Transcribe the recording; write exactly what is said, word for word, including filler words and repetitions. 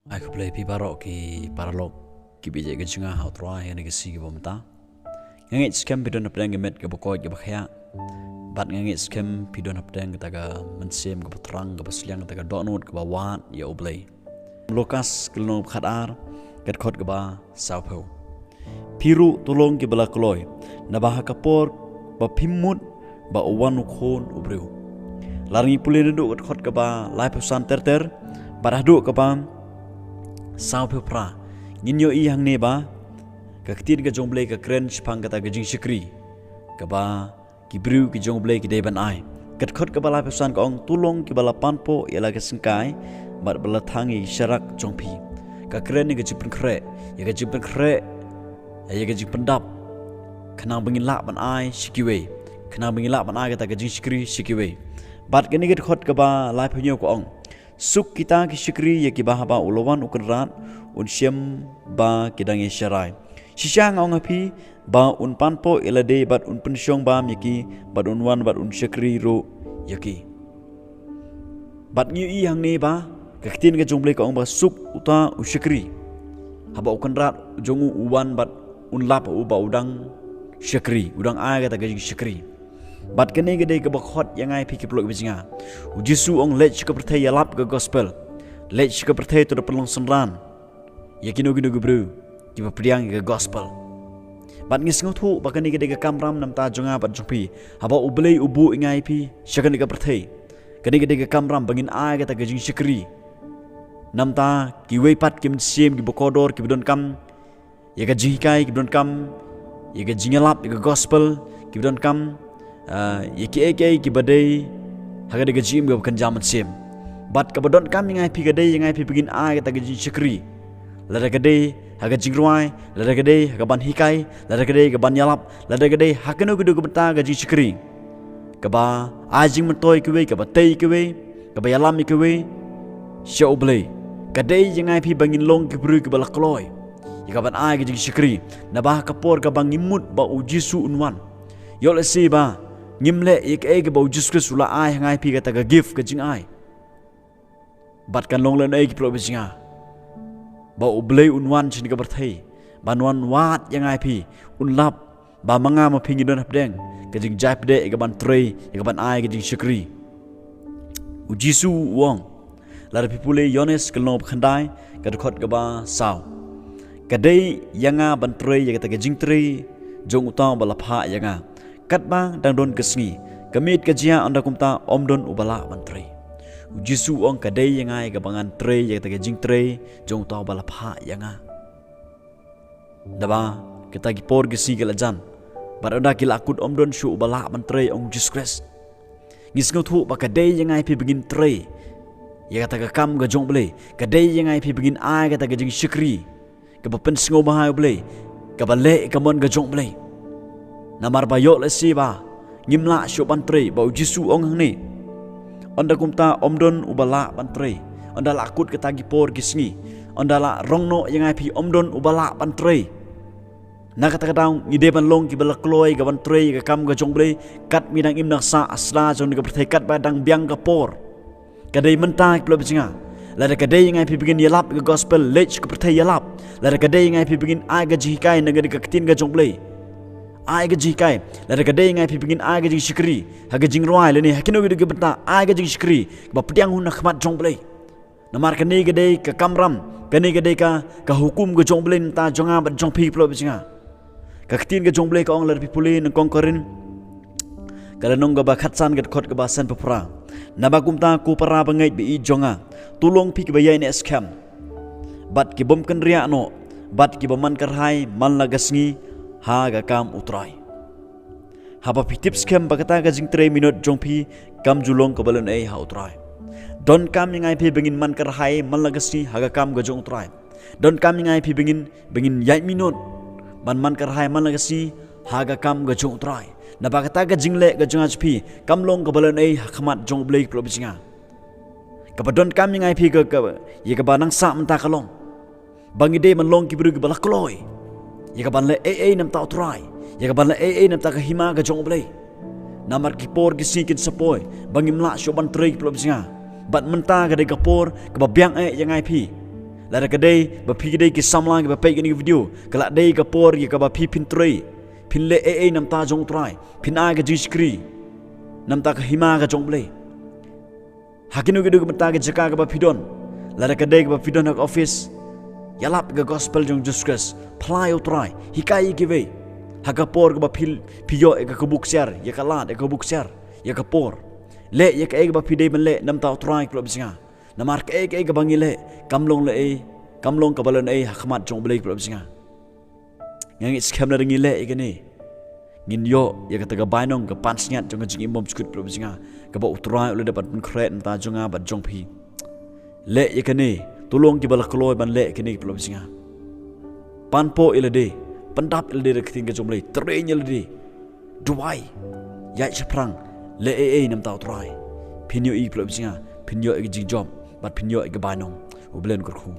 Ai khublei phi baroh ki paralok kiba ïeit ka jong nga ha u Trai ha kane ka sngi kaba mynta. Nga ngeit skhem phi don hapdeng ka met kaba koit kaba khiah. Bad nga ngeit skhem phi don hapdeng kata ka mynsiem kaba thrang, kaba sliang, kata ka dohnud kaba wad ïa U Blei. Lukas ka lynnong ba khatar, ka dkhot kaba sawphew. Phi ruh to long kiba la kloi, naba ha ka por ba phim mut ba u wan u Khun u briew. Lada ngi pule naduh ka dkhot kaba laiphew san ter ter bad haduh kaba sawphew phra, ngin ïohi hangne ba ka ktien ka jong U Blei ka kren shaphang kata ka jingshakri kaba ki briew ki jong U Blei ki dei ban ai. Ka dkhot kaba laiphew san ka ong, to long kiba la panpoh ïa la ka syngkai bad ba la thang ïa ki sharak jong phi. Ka kren ïa ka jingpynkhreh, ïa ka jingpynkhreh, ïa ka jingpyndap, khnang ba ngin lah ban ai sha kiwei, khnang ba ngin lah ban ai kata ka jingshakri sha kiwei. Bad kane ka dkhot kaba laiphew hynñiew ka ong, suk kita ki shakri ïa kiba haba u la wan u Kynrad un shem ba ki dang ïasharai. Shisha nga ong ha phi ba un panpoh ïa lade bad un pynshong bam ïa ki, bad un wan bad un shakri ruh ïa ki. Bad ngi ïohi hangne ba ka ktien ka jong U Blei ka ong ba suk uta u shakri haba u Kynrad jong u u wan bad un lap ha u ba u dang shakri, u dang ai kata ka jingshakri. Bad kane ka dei kaba khot ïa nga ïa phi ki paralok kiba jong nga. U Jisu u ong, leit sha ka pyrthei ïalap ka gospel. Leit sha ka pyrthei to da pynlong synran ïa kino kino ki briew kiba pdiang ïa ka gospel. Bad ngi sngewthuh ba kane ka dei ka kamram namar jong nga bad jong phi. Haba U Blei u buh ïa nga ïa phi sha kane ka pyrthei, kane ka dei ka kamram ba ngin ai kata ka jingshakri namar kiwei pat ki mynsiem kiba kordor kiba donkam ïa ka jinghikai, kiba donkam ïa ka jingïalap ïa ka gospel, kiba donkam, ah, ïa kiei kiei kiba dei ha ka dei ka jingim kaba kynja mynsiem. Bad kaba donkam ïa nga ïa phi ka dei ïa nga ïa phi ba ngin ai kata ka jingshakri. Lada ka dei ha ka jingrwai, lada ka dei ha ka ban hikai, lada ka dei ha ka ban ïalap, lada ka dei ha kano kano ka bynta ka jingshakri, kaba ai jingmyntoi ïa kiwei, kaba tei ïa kiwei, kaba ïalam ïa kiwei sha U Blei. Ka dei ïa nga ïa phi ba ngin long ki briew kiba la kloi ïa ka ban ai ka jingshakri, naba ha ka por kaba ngi mut ba U Jisu un wan, ïoh lehse ba ngim leh ïa kaei kaba U Jisu Khrist u la ai ha nga ïa phi, kata ka gift, ka jingai. Bad kan long lehnohei ki paralok kiba jong nga ba U Blei un wan sha kane ka pyrthei ban wan wad ïa nga ïa phi, un lap ba ma nga ma phi ngi don hapdeng ka jingjai pdeng ïa ka ban trei, ïa ka ban ai ka jingshakri. U Jisu u ong, lada phi pule Ïoannis ka lynnong ba khyndai ka dkhot kaba saw, ka dei ïa nga ban trei ïa kata ka jingtrei jong uta uba la phah ïa nga. Katba dang don ka sngi, ka miet ka jia, ynda kumta ym don uba lah ban trei. U Jisu u ong, ka dei ïa nga ïa kaba ngan trei ïa kata ka jingtrei jong uta uba la phah ïa nga. Naba kata ki por ki sngi ki la jan, bad ynda ki la kut ym don shuh uba lah ban trei, ong Jisu Khrist. Ngi sngewthuh ba ka dei ïa nga ïa phi ba ngin trei ïa kata ka kam ka jong U Blei, ka dei ïa nga ïa phi ba ngin ai kata ka jingshakri kaba pynsngewbha ïa U Blei, kaba leh ïa ka mon ka jong U Blei. Namar ba ïoh lehse ba ngim lah shuh ban trei, ba U Jisu u ong hangne, ynda kumta ym don uba lah ban trei. Ynda la kut kata ki por ki sngi, ynda la rong noh ïa nga ïa phi, ym don uba lah ban trei. Na kata ka daw ngi dei ban long kiba la kloi ïa ka ban trei ïa ka kam ka jong U Blei, kat mi dang im nang sah ha sla jong kane ka pyrthei, katba dang biang ka por. Ka dei mynta ki paralok kiba jong nga. Lada ka dei ïa nga ïa phi ba ngin ïalap ïa ka gospel, leit sha ka pyrthei ïalap. Lada ka dei ïa nga ïa phi ba ngin ai ka jinghikai na ka ktien ka jong U Blei, ai ka jinghikai. Lada ka dei ïa nga ïa phi ba ngin ai ka jingshakri ha ka jingrwai lane ha kino kino ki bynta, ai ka jingshakri kaba pdiang hun ha khmat jong U Blei. Namar kane ka dei ka kamram, kane ka dei ka, ka hukum ka jong U Blei na ka bynta jong nga bad jong phi ki paralok kiba jong nga. Ka ktien ka jong U Blei ka ong, lada phi pule Nyngkong Korinth ka lynnong kaba khatsan ka dkhot kaba sanphew phra, naba kumta ko para bangeit ba ïeit jong nga, to long phi kiba ïaineh skhem bad ki bym kynriah noh bad kiba man kyrhai man la ka sngi ha ka kam U Trai. Haba phi tip skhem ba kata ka jingtrei minot jong phi kam ju long kaba lehnohei ha U Trai. Donkam ïa nga ïa phi ba ngin man kyrhai man la ka sngi ha ka kam ka jong U Trai. Donkam ïa nga ïa phi ba ngin, ba ngin ïaid minot ban man kyrhai man la ka sngi ha ka kam ka jong U Trai. Naba kata ka jingleh ka jong nga jong phi kam long kaba lehnohei ha khmat jong U Blei ki paralok kiba jong nga. Kaba donkam ïa nga ïa phi ka, ka, ïa kaba nang sah mynta ka long ba ngi dei ban long ki briew kiba la kloi ïa ka ban leh ei ei na ka bynta U Trai, ïa ka ban leh ei ei na ka bynta ka hima ka jong U Blei. Namar ki por ki sngi kin sa poi ba ngim lah shuh ban trei ki paralok kiba jong nga. Bad mynta ka dei ka por kaba biang eh ïa nga ïa phi. Lada ka dei ba phi ki dei ki samla kiba peit kane ka video, ka la dei ka por ïa kaba phi phin trei, phin leh ei ei namar ka jong U Trai, phin ai ka jingshakri namar ka hima ka jong U Blei. Ha kino kino ki bynta ki jaka kaba phi don, lada ka dei kaba phi don ha ka office, ïalap ka gospel jong Jesus Christ, phla ïa U Trai, hikai ïa kiwei. Ha ka por kaba phi, phi ïoh ïa ka buk siar, ïa ka lad, ïa ka buk siar, ïa ka por, leh ïa kaei kaba phi dei ban leh namar U Trai, ki paralok ba shisha. Namar kaei kaei kaba ngi leh, kam long leh ei, kam long kaba leh ei ha khmat jong U Blei, ki paralok ba shisha. Nga ngeit skhem lada ngi leh ïa kane, ngin ïoh ïa kata ka bainong, ka pansngiat jong ka jingim bymjukut, ki paralok ba shisha, kaba U Trai u la dep ban pynkhreh namar ka jong nga bad jong phi. Leh ïa kane, to long kiba la kloi ban leh ïa kane, ki paralok ba shisha. Pan pop ïa lade, pyndap ïa lade da ka ktien ka jong U Blei, trei ïa lade. Duwai, ïaid shaphrang, leh ei ei namar U Trai. Phin ïohi, ki paralok ba shisha, phin ïoh ïa ka jingjop bad phin ïoh ïa ka bainong. U Blei un kyrkhu.